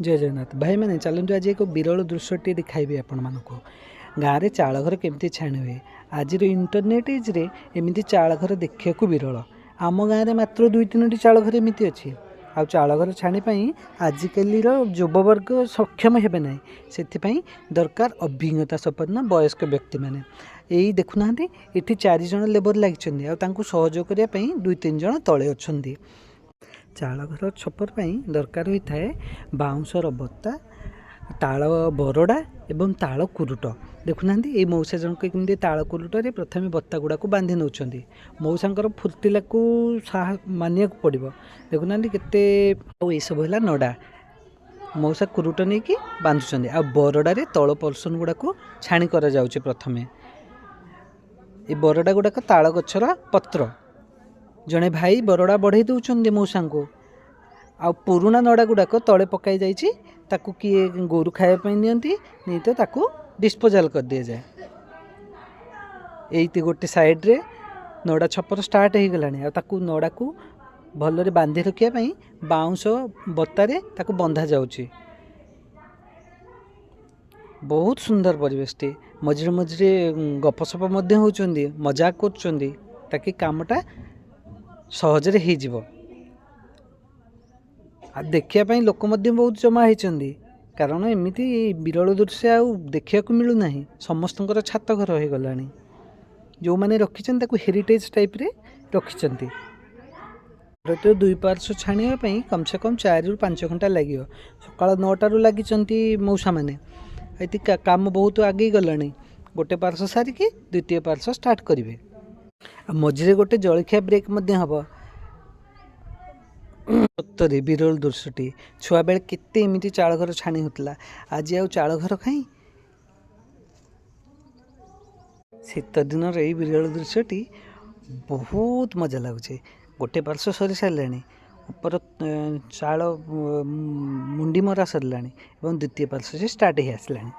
ଜୟ ଜଗନ୍ନାଥ ଭାଇମାନେ, ଚାଲନ୍ତୁ ଆଜି ଏକ ବିରଳ ଦୃଶ୍ୟଟିଏ ଦେଖାଇବି ଆପଣମାନଙ୍କୁ। ଗାଁରେ ଚାଳ ଘର କେମିତି ଛାଣି ହୁଏ। ଆଜିର ଇଣ୍ଟରନେଟ୍ ଏଜ୍ରେ ଏମିତି ଚାଳ ଘର ଦେଖିବାକୁ ବିରଳ। ଆମ ଗାଁରେ ମାତ୍ର 2 3ଟି ଚାଳ ଘର ଏମିତି ଅଛି। ଆଉ ଚାଳ ଘର ଛାଣି ପାଇଁ ଆଜିକାଲିର ଯୁବବର୍ଗ ସକ୍ଷମ ହେବେ ନାହିଁ। ସେଥିପାଇଁ ଦରକାର ଅଭିଜ୍ଞତା ସମ୍ପନ୍ନ ବୟସ୍କ ବ୍ୟକ୍ତିମାନେ। ଏଇ ଦେଖୁନାହାନ୍ତି, ଏଠି 4 ଜଣ ଲେବର ଲାଗିଛନ୍ତି ଆଉ ତାଙ୍କୁ ସହଯୋଗ କରିବା ପାଇଁ 2 3 ଜଣ ତଳେ ଅଛନ୍ତି। ଚାଳ ଘର ଛପର ପାଇଁ ଦରକାର ହୋଇଥାଏ ବାଉଁଶର ବତା, ତାଳ ବରଡ଼ା ଏବଂ ତାଳ କୁରୁଟ। ଦେଖୁନାହାନ୍ତି, ଏଇ ମଉସା ଜଣକ କେମିତି ତାଳ କୁରୁଟରେ ପ୍ରଥମେ ବତା ଗୁଡ଼ାକୁ ବାନ୍ଧି ନେଉଛନ୍ତି। ମଉସାଙ୍କର ଫୁର୍ତ୍ତିଲାକୁ ମାନିବାକୁ ପଡ଼ିବ। ଦେଖୁନାହାନ୍ତି କେତେ। ଆଉ ଏସବୁ ହେଲା ନଡ଼ା। ମଉସା କୁରୁଟ ନେଇକି ବାନ୍ଧୁଛନ୍ତି ଆଉ ବରଡ଼ାରେ ତଳ ପର୍ସନ୍ ଗୁଡ଼ାକୁ ଛାଣି କରାଯାଉଛି ପ୍ରଥମେ। ଏ ବରଡ଼ା ଗୁଡ଼ାକ ତାଳ ଗଛର ପତ୍ର। ଜଣେ ଭାଇ ବରଡ଼ା ବଢ଼େଇ ଦେଉଛନ୍ତି ମଉସାଙ୍କୁ। ଆଉ ପୁରୁଣା ନଡ଼ା ଗୁଡ଼ାକ ତଳେ ପକାଇ ଯାଇଛି, ତାକୁ କିଏ ଗୋରୁ ଖାଇବା ପାଇଁ ନିଅନ୍ତି, ନେଇ ତ ତାକୁ ଡିସ୍ପୋଜାଲ୍ କରିଦିଆଯାଏ। ଏଇଠି ଗୋଟେ ସାଇଡ଼୍ରେ ନଡ଼ା ଛପର ଷ୍ଟାର୍ଟ ହେଇଗଲାଣି ଆଉ ତାକୁ ନଡ଼ାକୁ ଭଲରେ ବାନ୍ଧି ରଖିବା ପାଇଁ ବାଉଁଶ ବତାରେ ତାକୁ ବନ୍ଧା ଯାଉଛି। ବହୁତ ସୁନ୍ଦର ପରିବେଶଟି। ମଝିରେ ମଝିରେ ଗପସପ ମଧ୍ୟ ହେଉଛନ୍ତି, ମଜାକ କରୁଛନ୍ତି, ତାକି କାମଟା ସହଜରେ ହେଇଯିବ। ଆଉ ଦେଖିବା ପାଇଁ ଲୋକ ମଧ୍ୟ ବହୁତ ଜମା ହେଇଛନ୍ତି, କାରଣ ଏମିତି ବିରଳ ଦୃଶ୍ୟ ଆଉ ଦେଖିବାକୁ ମିଳୁନାହିଁ। ସମସ୍ତଙ୍କର ଛାତ ଘର ହେଇଗଲାଣି। ଯେଉଁମାନେ ରଖିଛନ୍ତି ତାକୁ ହେରିଟେଜ୍ ଟାଇପ୍ରେ ରଖିଛନ୍ତି। ଭାରତୀୟ ଦୁଇ ପାର୍ଶ୍ୱ ଛାଣିବା ପାଇଁ କମ୍ ସେ କମ୍ 4ରୁ 5 ଘଣ୍ଟା ଲାଗିବ। ସକାଳ 9ଟାରୁ ଲାଗିଛନ୍ତି ମଉସାମାନେ। ଏଠି କାମ ବହୁତ ଆଗେଇ ଗଲାଣି। ଗୋଟେ ପାର୍ଶ୍ୱ ସାରିକି ଦ୍ୱିତୀୟ ପାର୍ଶ୍ୱ ଷ୍ଟାର୍ଟ କରିବେ। ଆଉ ମଝିରେ ଗୋଟେ ଜଳଖିଆ ବ୍ରେକ୍ ମଧ୍ୟ ହେବ। ସତରେ ବିରଳ ଦୃଶ୍ୟଟି। ଛୁଆବେଳେ କେତେ ଏମିତି ଚାଳ ଘର ଛାଣି ହେଉଥିଲା, ଆଜି ଆଉ ଚାଳ ଘର କାହିଁ? ଶୀତ ଦିନର ଏଇ ବିରଳ ଦୃଶ୍ୟଟି ବହୁତ ମଜା ଲାଗୁଛି। ଗୋଟେ ପାର୍ଶ୍ୱ ସରି ସାରିଲାଣି, ଉପର ଚାଳ ମୁଣ୍ଡି ମରା ସରିଲାଣି ଏବଂ ଦ୍ୱିତୀୟ ପାର୍ଶ୍ୱ ସେ ଷ୍ଟାର୍ଟ ହେଇ ଆସିଲାଣି।